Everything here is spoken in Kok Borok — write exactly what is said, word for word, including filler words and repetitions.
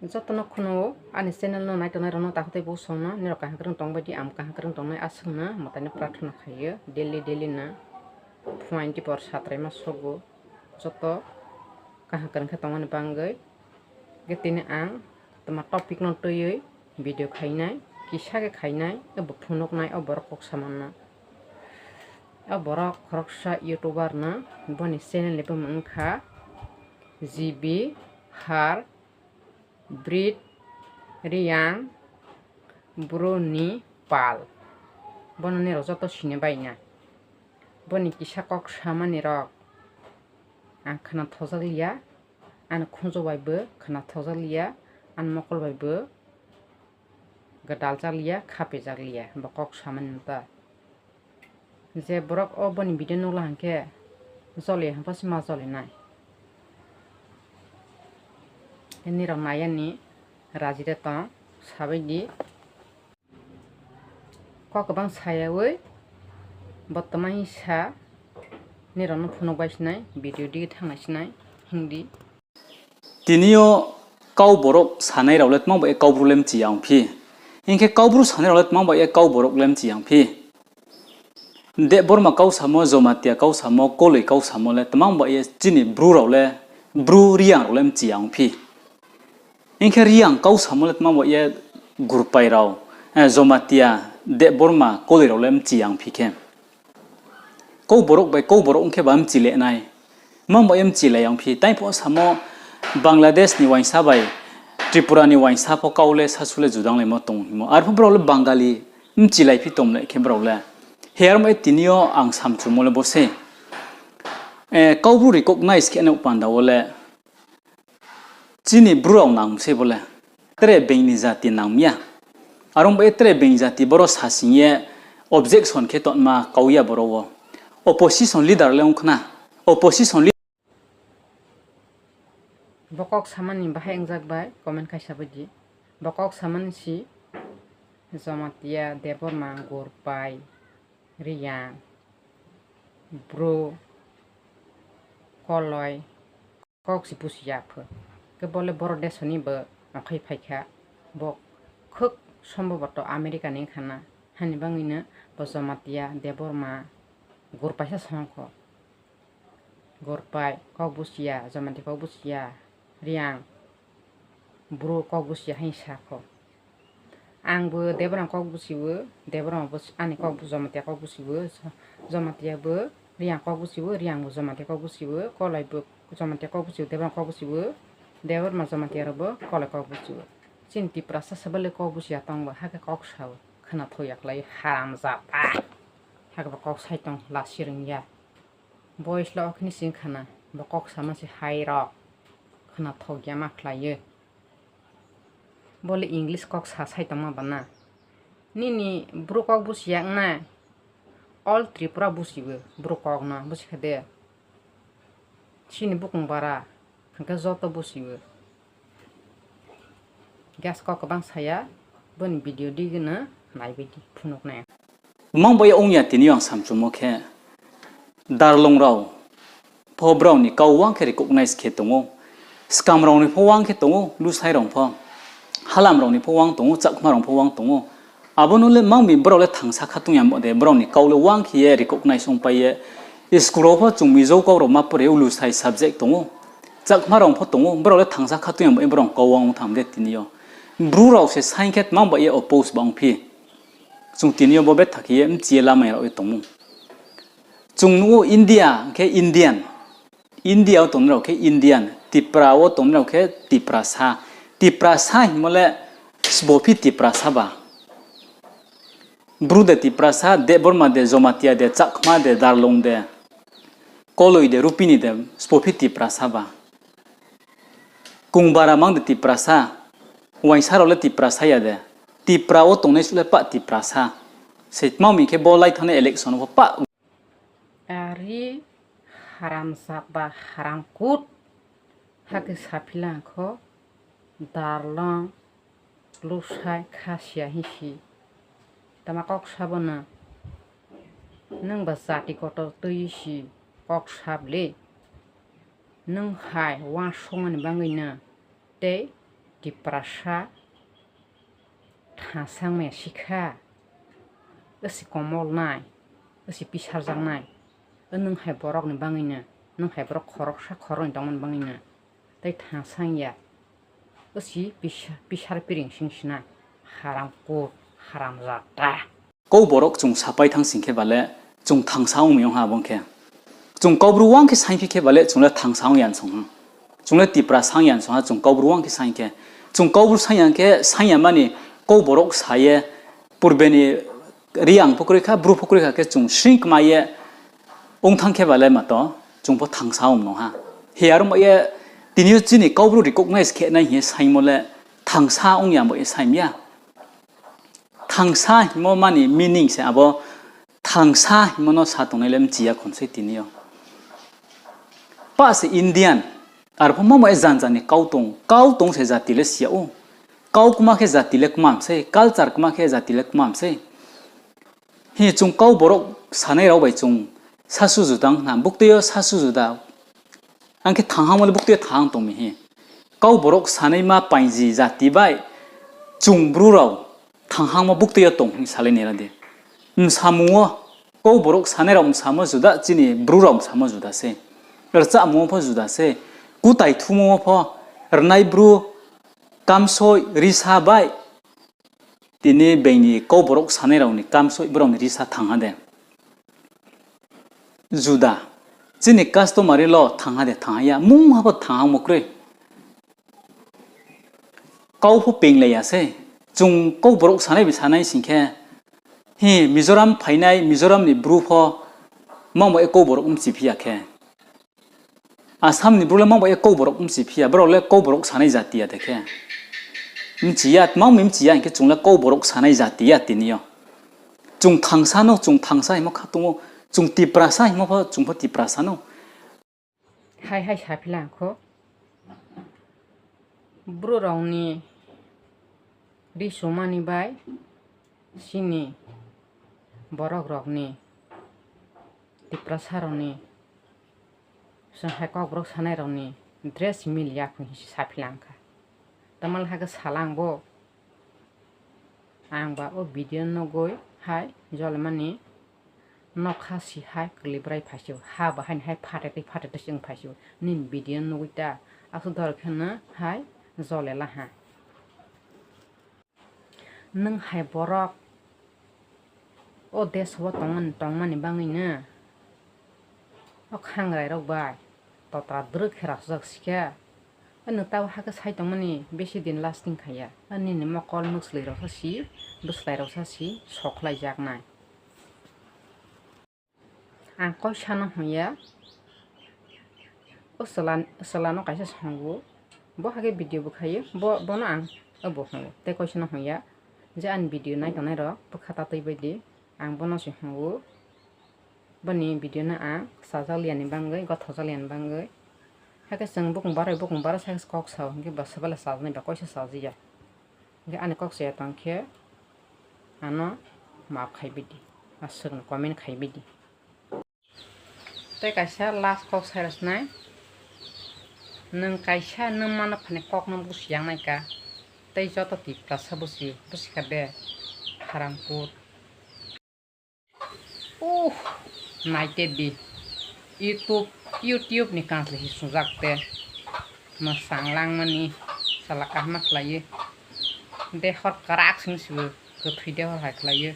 Jotono khunu ani channel no naitongnai rokno takhuk tei bosongno nirok kaham kwrwng tongbaidi ang kaham kwrwng tongnai aswkno mwtaino prarthana khaio daily daily no phuaini dipor satraima sogo joto kaham kwrwng khe tongmani bangwi. Hwnkhe tini ang tma topic no twiwi video khainai, kisa khe khainai, abo phunuknai o borok kok samanno. O borok khoroksa youtuber no, boni channel ni bumung wngkha G B Har Brit Riyang Bruni Pal. Bono nirok joto sini baina. Boni kisa kok samani rok ang khna thokjak liya, ani khunju bai bo khna thokjak liya, ani mokol bai bo gwdal jak liya, khapijak liya, bo kok samani ta. Je borok o boni video nukla hwnkhe joli hwnkhe se ma jolinai. Nirok nayani raji de tong sabaidi. Kok kwbang sayawi bottomani sa nirokno phunuk bai sinai video digi thangnai sinai hwndi. Tinio kau borok sanai rok le tmang bai kau bru le mchi ya wng phi. Hinkhe kau bru sanai rok le tmang bai kau borok le mchi ya wng phi. Debbarma kau samo, Jamatia kau samo, Koloi kau samo le tmang bai chini bru rok le, bru Riyang rok le mchi ya wng phi. Hinkhe Riyang kau samo le tmang bai Gurpai rok, eh, Jamatia, Debbarma, Koloi rok le mchi ya wng phi khe. Kau borok bai kau borok wngkhe ba mchi lenai. Mang bai mchi lai yang phi. Tai pho samo Bangladesh ni waisa bai Tripura ni waisa pho kau le sasu le judang laimo tong himo. Arpho borok le Bangali mchi lai phi tom le khe borok le. He armo e tinio ang samchumo le bo se. Eh, kau bru recognize khe no panda o le. Chini bru rok nang se bole. Tere bengni jati nang ya. Arong bai tere beng jati boro sasing ye objection khe tonma kau ya boro o. Opposition leader le wng khna. Opposition leader. Bo kok samani bahai wngjak bai comment kaisa bai di. Bo kok samani si Jamatia, Debbarma, Gurpai, Riyang, Bru, Koloi, kok si busi ya pho. Ke bole boro desoni bo okhai phaikha. Bo khuk somboboto America ni khana. Hani bangwino bo Jamatia, Debbarma, Gurpaisa songkho. Gurpai kok busiya, Jamatia kok busiya, Riyang, Bru kok busiya hai sakho. Ang bo Debbarma kok busibo, Debbarma bo ani kok bu-, Jamatia kok busibo, Jamatia bo Riyang kok busibo, Riyang bo Jamatia kok busibo, Koloi bo Jamatia kok busibo, Debbarma kok busibo, Debbarma Jamatia rok bo Koloi kok busibo. Chini Tiprasa sebele kok busiya tongbo, hake kok sao, khna thoya khlai haram jata. Hake bo kok sai tong lasi rwngya. Boys lo okni sing khana, bo kok sama se hai rok. Khna thok ya ma khlaiyo. Bole English kok sa sai tongma bana. Nini bru kok busi yak na. All Tripura busibo bru kok no busi khade. Chini bukung bara hwnkhe joto busibo. Gas kok kwbang saya, boni video digino naibaidi phunuknai. Mang bai wngya tini ang samchumo khe, darlong rao pho brao ni kau wang khe recognize khe tongo, skam rao ni pho wang khe tongo, lusai rao pho, halam rao ni pho wang tongo, chakma rao pho wang tongo. Abono le mangmi borok le thangsa khatung ya mo de, borok ni kau le wang khiye recognize wng pai ye. School rok pho chwng Mizo kok rok ma pore, ulu sai subject tongo. Chakma rok pho tongo, borok le thangsa khatung ya mo, borok kau wang tham de tini yo. Bru rok se sign khe mang ba ye oppose ba wng phi. Chwng tini yo bo betha khiye mchiye lama rok ye tongo. Chwng nugo India khe Indian. India o tongnai rok khe Indian, Tipra o tongnai rok khe Tiprasa. Tiprasa himo le sbo phi Tiprasa ba? Bru de Tiprasa, Debbarma de, Jamatia de, Chakma de, Darlong de, Koloi de, Rupini de, sbo phi Tiprasa ba? Kungbara mang de Tiprasa, waisa rok le Tiprasa ya de, Tipra o tongnai suk le pa Tiprasa. Se tma mi khe bo lai thangnai election o pa. Ari haram saba haram kut. Hake sapila kho darlong lusai khasia hisi. Tama kok sabono nwng ba jati kotor twi si kok sable. Nwng hai wansukmani bangwino tei Tiprasa thangsa wngmaya sikha, wsi komol nai, wsi pisarjak nai, o nwng hai borok ni bangwi no, nwng hai borok khoroksa khoroknwi tongmani bangwi no, tei thangsa wngya, wsi pisa-, pisar piring sing sina, haram kut, haram jata. Kau borok chwng sapai thang sing khe bale chwng thangsa wngwi wng ha abo khe. Chwng Kaubru wng khe saing phi khe bale chwng le thangsa wng yan song ha. Chwng le Tiprasa wng yan song ha, chwng Kaubru wng khe saing khe. Chwng Kaubru saing yang khe saing ya mani kau borok sa ye purbe ni ri ang pho kwrwi kha, bru pho kwrwi kha khe chwng sring kma ye wng thang khe bale mato chwng pho thangsa wng nong ha. He aro ma ye tini o chini Kaubru recognize khe nai hiye saing mo le thangsa wng ya mo ye saing ya. Thangsa himo mani meaning se abo thangsa himo no sa tongnai le mchiya khonsoi tini o. Pa se Indian, arpho mamo e jan jan ni kau tong, kau tong se jati le siya o. Kau kuma khe jati le kmam se, culture kuma khe jati le kmam se. Hi chwng kau borok sanai rok bai chwng sasu juda wng kha, buktui o sasu juda. Ang khe thanghang mole buktui o thanghang tong mi hi. Kau borok sanai ma painji jati bai chwng bru rok thanghangma buktwi o tong hwnwi salai naira di. Msamungo kau borok sanai rok msamo juda, chini bru rok msamo juda se. Rwchapmungo pho juda se. Kutai thumungo pho rwnai bru kamsoi risa bai tini bengni kau borok sanai rokni kamsoi borokni risa thangha de. Juda. Chini customary law thangha de thangha ya, mungha bo thangha mo kwrwi. Kau pho peng lai ya se. Chwng kau borok sanai bi sanai sing khe, hi Mizoram phainai, Mizoram ni bru pho mamo e kau borok mchi phiya khe. Assam ni bru le mamo e kau borok mchi phiya, borok le kau borok sanai jati ya de khe. Mchi ya, mamo mchi ya, hinkhe chwng le kau borok sanai jati ya tini yo. Chwng thangsa no, chwng thangsa himo kha tongo, chwng Tiprasa himo pho, chwng pho Tiprasa no. Hai hai saphilang kho. Bru rokni ri sumani bai chini borok rokni Tiprasa rokni chwng hai kokborok sanai rokni dress mil ya kho hinwi saphilang kha. Tamani hai khe salang bo. Ang ba o video nugwi hai jolemani nokha si hai kwlwi bwrai phaisio, ha bahaini hai phatektwi phatektwi se wng phaisio. Nini video nugwi ta aswk dor kheno hai jole laha. Nwng hai borok o desh o tongmani, tongmani bangwino o khangrai rok bai totra dwrwk khe rwchapjak sikha. Nwng tabo hakhe sai tongmani besi din lasting khaiya. Nini mokol mwslwi rok sa si, bwslai rok sa si sokhlai jaknai. Ang koisa no hwnya, o chwla, chwla no kaisa songo, bo hakhe video bwkhaio, bo, bono ang obo hwngo. Tei koisa no hwnya je ani video nai tongnai rok bwkha tatwi bai di, ang bono se hwngo. Boni video no ang chajak liya ni bangwi, gothok jak liya ni bangwi. Hakhe chwng bukung barwi, bukung barwi sai kok sao, hinkhe bo swbale chajaknai ba koisa chajakya. Hinkhe ani kok chaya tong khe ano maaf khai bidi, aswkno comment khai bidi. Tei kaisa last kok sai rwsnai, nwng kaisa nwng mano phani kokno busi yang naikha, tei joto Tiprasa busi, busi kha de, harampur. Uh, naite di. YouTube, YouTube ni kanslai se swngjak te. Mwsang langmani sala kaham khlaiwi. Dehor kwrak sing sibo kwthwi dehor hai khlaiwi.